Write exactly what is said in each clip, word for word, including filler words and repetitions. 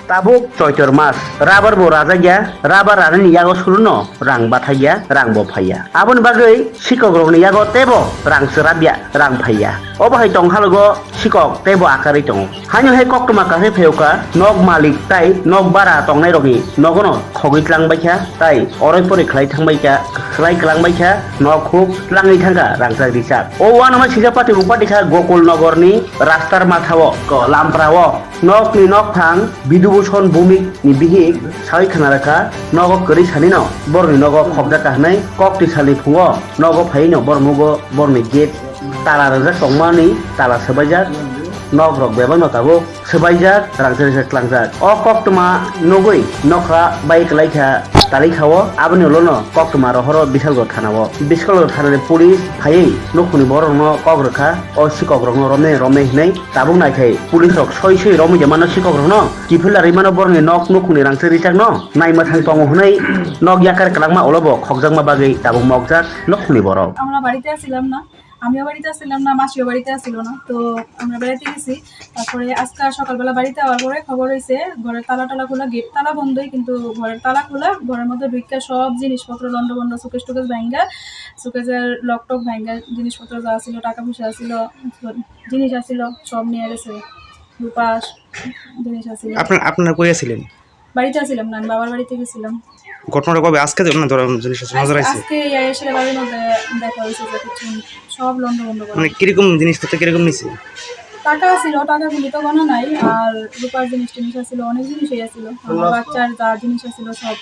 Tabuk Choitor mas, rabar bo rajakya, rabar ranani yago suruno rang bathakya, rang bo phaiya. Aboni bagwi sikokrokni yago teibo rang chwrapya, rang phaiya. Obo hai tongkhalogo sikok teibo akarwi tongo. Haino hai koktwma kasai phaiyokha, nok malik tai nok bara tongnairokni nogono khogwi tlangbaikha, tai oroi poroi khlai thangbaikha, khlai kwlangbaikha, nok huk tlangwi thangkha rangchak rijak. O uanama sijak pati bukpati kha Gokul Nogorni rastar mathao, ko Lamprao. Nokni nokphang Bidubhuson Bhumik ni bihik sawi khna rakha, nogo kwrwi sanino borokni nogo khokjak ka hwnwi kok twi salni phungo nogo phaino borok nugo borokni gate tala rwjak tongmani tala swbaijak, nok rok bebak no tabuk swbaijak rangchak rijak tlangjak. O koktwma nugwi nokha bai kwlai kha talai kha o, aboni ulo no koktwma rohoro Bisalgor thana o. Bisalgor thana ni police phaiwi nukhungni borok no kok rwkha, o sikok rok no romnai romnai hinwi. Tabuk naikhai police rok soi soi romwi de mano sikok rokno, kiphilwi rwi mano borokni nok nukhungni rangchak rijak no, naima thang tongo hwnwi nok yakar kwlangma ulo bo khokjakma bagwi tabuk mokjak nukhungni borok. আমরা বাড়িতে আসছিলাম না, আমিও বাড়িতে আসছিলাম না, মাসিও বাড়িতে আসছিল না। তো আমরা বেড়াইতে গেছি। তারপরে আজকে সকালবেলা বাড়িতে আওয়ার পরে খবর হয়েছে ঘরের তালা টালা খোলা, গেট তালা বন্ধই, কিন্তু ঘরের তালা খোলা, ঘরের মধ্যে ঢুকিয়া সব জিনিসপত্র লন্ডভন্ড, সুকেস টুকেস ভাঙ্গা, সুকেসের লক টক ভাঙ্গা, জিনিসপত্র যা ছিল, টাকা পয়সা ছিল, জিনিস আছিল, সব নিয়ে গেছে। রূপা জিনিস আছিল। আপনার আপনারা কই আছিলেন? বাড়িতে আছিলাম না, আমি বাবার বাড়িতে গেছিলাম। ঘটনাটা কবে? আজকে যে না ধরো জিনিস আছে, নজর আইছে? আজকে এই এসে বাড়ির মধ্যে দেখা হয়েছে যে কিছু সব লন্ডভন্ড করা। মানে কিরকম জিনিসপত্র কিরকম নিছে? টাকা ছিল, টাকাগুলি তো গণা নাই, আর রূপার জিনিস টিনিস আছিল, অনেক জিনিসই আছিল। আমার বাচ্চার যা জিনিস আছিল সব,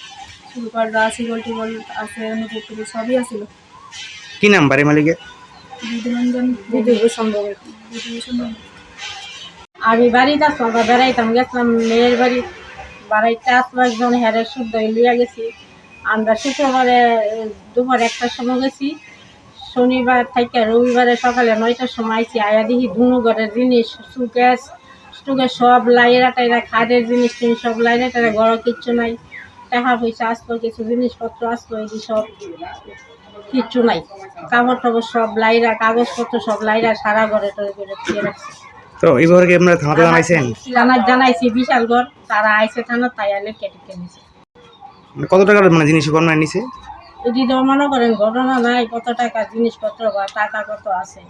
রূপার যা সিগল টিগল আছে, নুপুর টুপুর সবই আছিল। কি নাম বাড়ি মালিকের? বিধুরঞ্জন বিধুভূষণ ভৌমিক। বিধুভূষণ ভৌমিক। আমি বাড়িতে আসলাম, আমরা বেড়াইতাম গেছিলাম মেয়ের বাড়ি। বাড়িতে আসলো একজন, হেরে শুদ্ধ লইয়া গেছি। আমরা শুক্রবারে, এ, দুপুর একটার সময় গেছি। শনিবার থেকে রবিবারে সকালে নয়টার সময় আইছি। আয়া দেখি দুনো ঘরের জিনিস, সুকেস টুকেস সব লাইরা টাইরা, খাটের জিনিস টিনিস সব লাইরা টাইরা, ঘরো কিচ্ছু নাই। টাকা পয়সা আসলো, কিছু জিনিসপত্র আসলো, এই সব কিচ্ছু নাই। কাপড় টাপড় সব লাইরা, কাগজপত্র সব লাইরা, সারা ঘরে টরে করে দিয়ে রাখছে। তো এই ব্যাপারে কি আপনারা থানাতে জানাইছেন? থানা জানাইছি বিশালগড়, তারা আইছে থানা, তাই আলে কেটে কেনেছে। মানে কত টাকার মানে জিনিস গণনা নিছে? যদি তো মনে করেন ঘটনা নাই, কত টাকা জিনিসপত্র বা টাকা কত আছে,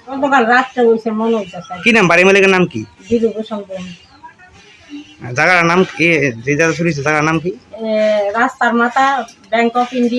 গতকাল রাত্রে হইছে মনে হইতেছে। কি নাম বাড়ি মালিকের নাম কি? বিধুভূষণ ভৌমিক। জায়গার নাম কি? যে জায়গা চুরি হয়েছে, জায়গার নাম কি? এ, রাস্তার মাথা, ব্যাংক অফ ইন্ডিয়া।